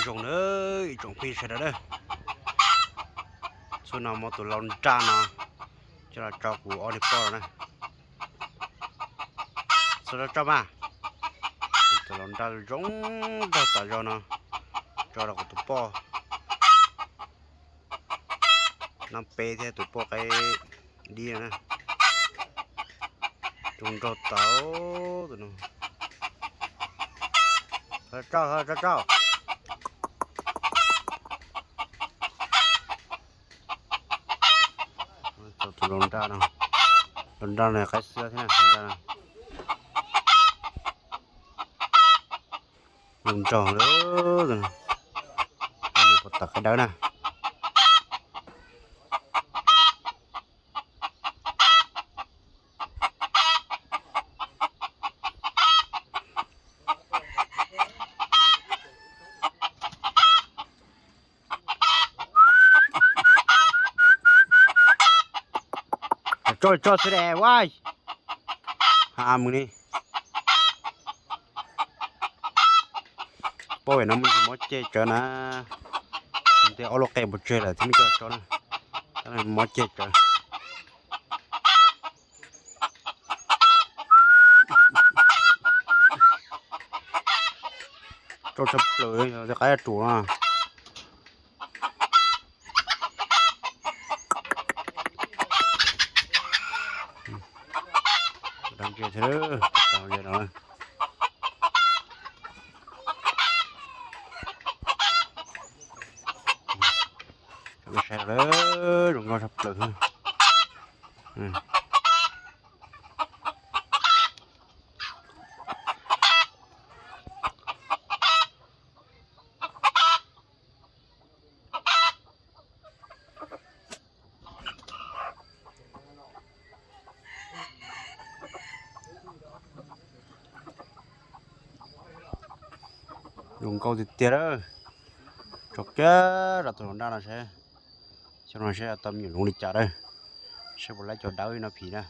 Zoo na, ib tsoom phooj ywg sawv daws na, txhua no muab tus lau nraj no coj los tso kuv ob niag poj na. Txhua tso tso mas, tus lau nraj zoo nraug tas zog no tso rau kuv tus poj. Nab peb thiab tus poj qaib dib na. Zoo nraug tas tus no. Tso tso tso. Tus lau nraj no, lau nraj no qaib xwb thiab na. Zoo nraug lawm, nws puas tawm qaib dawb na. Tso tso xwb de, ua ha mus li. Poj no muaj ntsis mob ceg tsawv na, ntiaj ob lub qe npus tseg lawm thiab, muab coj tso na, mob ceg tsawv. Tso tshaj plaws, qaib ruam na. Dab ntse thiab, tau ntse no. Saib lawm, zoo nkauj tshaj plaws. Zoo nkauj tiag tiag lawm. Tso kiag rau tus lau nraj no seb, xyoo no seb tau me nyuam zoo li cas lawm. Seb puas laib cov dawb no phim na.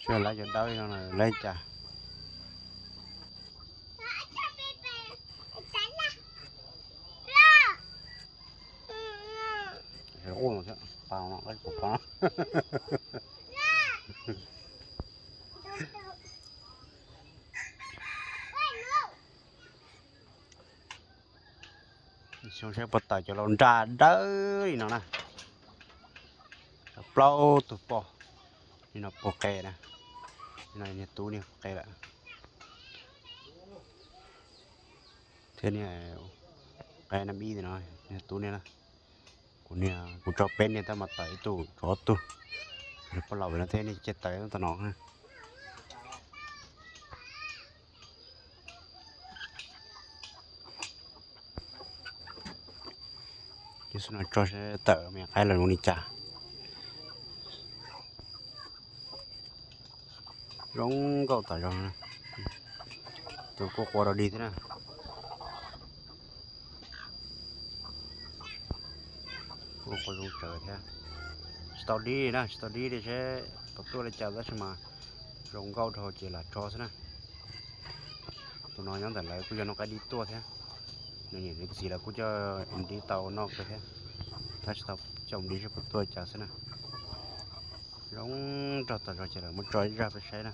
Seb laib cov dawb no laib cas. Xyoo saib puas tawm cov lau nraj dawb li no na. Plaub tug poj, nim no puag qe na, niag tub niag puag qe lawm. Thiab niag qe nam ib no, niag tub niag na. Kuv niag, kuv tso peb niag tab mas tawm ib tug tsov tug. Poj laus no thiab niag ceg tawm tam no. Ces xwb no tso seb tawm me qaib los zoo li cas. Zoo nkauj tas zog. Tus kuj qua rau dig thiab na. Kuj qua zoo tsawv thiab. Tsis tau dib na, tsis tau dib li seb puas tuaj li cas tab sis mas zoo nkauj dhau ces lam tso xwb na. Tus no nyob ntawm lawv kuj yog noj qaib dib tuaj thiab. Nws niam nws txiv lawv kuj coj dib tau noj kawg thiab, tab sis tau coj dib seb puas tuaj li cas xwb na. Zoo nraug tas zog ces lawv muab tso ib zaj peb saib na.